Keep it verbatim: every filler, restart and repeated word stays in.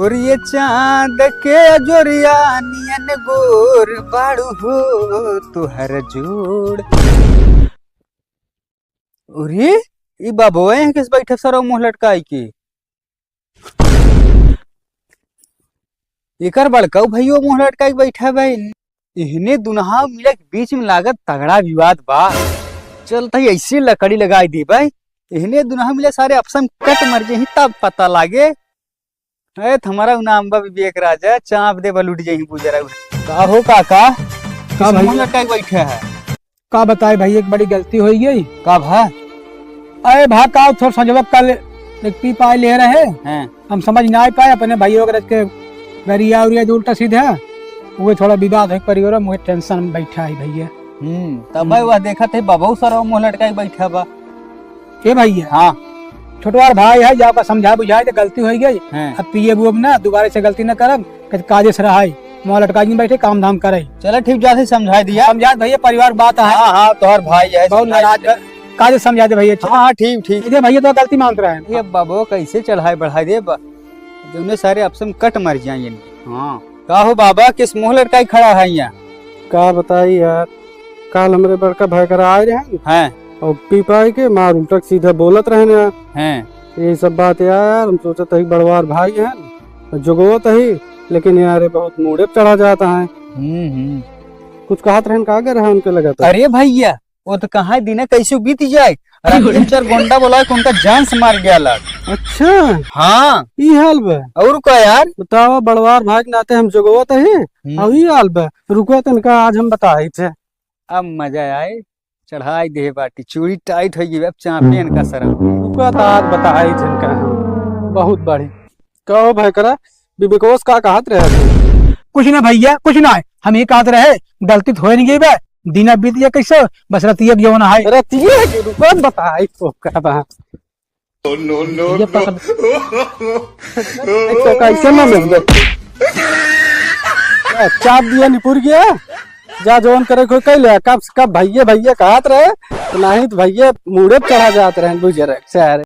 प्रिय चांद के अजोरिया नियन गोर बाड़ू हो तुहर जोड़। अरे, ई बाबो हैं किस बैठे सरौ मुँह लटकाई के? एकर बड़काऊ भइयो मुँह लटकाई के बैठा बा। इहने दुनहा मिले के बीच में लागत तगड़ा विवाद बा। चल तई ऐसे लकड़ी लगाई दी भाई। इहने दुनहा मिले सारे आपस में कट मर जाई तब पता लागे। ए, तुम्हारा नाम बा विवेक राजा, चाप दे बा लूट जाई बुजरा। का हो काका? का भाई? मुँह लटकाई के बैठे है। का बताई भाई, एक बड़ी गलती होइ गई। का भा? अरे भा, का थोर संजोग कल एक पी पाए ले रहे। हैं। हम समझ ना पाए, अपने भाइयों के रख के गरिया उरिया जो उल्टा सीधा है, वो थोड़ा विवाद है परिवार में, वो tension में बैठा है भइया। हम्म, तब भाई वह देखत है बाबू सरौ मुँह लटकाई बैठा बा। ए भइया। हाँ। छोटवार भाई है, जाओ का समझा बुझाए तो गलती होइ गई। हैं। अब पिए वो अब ना दोबारा से गलती ना करब, कि काजे से रहाई, मुँह लटकाई के बैठे काम धाम करे। चलो ठीक, जाते समझाई दिया। समझा भइया, परिवार बात है। हाँ, हाँ, तोहर भाई है, बहुत समझाई नाराज दिया। बा। काजे समझा दे भइया, अच्छा। हाँ, हाँ, ठीक, ठीक। ए भइया तो गलती मानत रहे। ए बाबो, कैसे चढ़ाई बढ़ाई दे बा-, जौने सारे आपस में कट मर जाए इनके। हाँ। का हो बाबा, किस मुँह लटकाई खड़ा है यहाँ? का बताई यार, काल हमरे बड़का भाई करा आए रहे हैं। हैं। और पी पाई के मार उल्टा सीधा बोलत रहे हैं यार। हैं। यही सब बात यार, हम सोचत है बड़वार भाई हैं, जोगवत है, लेकिन यार ये बहुत मूड़े पे चढ़ा जाता है। हम्म, हम्म। कुछ कहत रहन का अगर है उनके लगा तो। अरे भइया, वो तो कहाँ दिन कैसे बीत जाए। अरे तीन चार गोंडा बोला के उनका जान से मार गया लग। अच्छा। हाँ। ई हाल बा। और का यार? बतावा, बड़वार भाई के नाते हम जोगवत है। हम्म। और ई हाल बा। रुको तनका, आज हम बताई थे। अब मजा आए, चढ़ाई दे बाटी, चूड़ी tight होइ गई, अब चापे इनका सरम। रुको तो आज बताई थे इनका हम। बहुत बढ़िया। कहो भाई करा, विवेकवा से का कहत रहे तू? कुछ ना भइया, कुछ ना है। हम ये कहत रहे, गलती तो होइ नहीं गई बे। दिना बीत गया कैसे? बस रतिया के जौन है। रतिया के रुको, बताई तो का बा। ये पकड़। तो कैसे ना मिल गए? चाप दिया निपुर गया। जा जौन करे कोई कह ले। कब, कब भइया, भइया कहत रहे, तो नहीं तो भइया मूड़े पे चढ़ा जात रहे, बुझे रहे, सारे।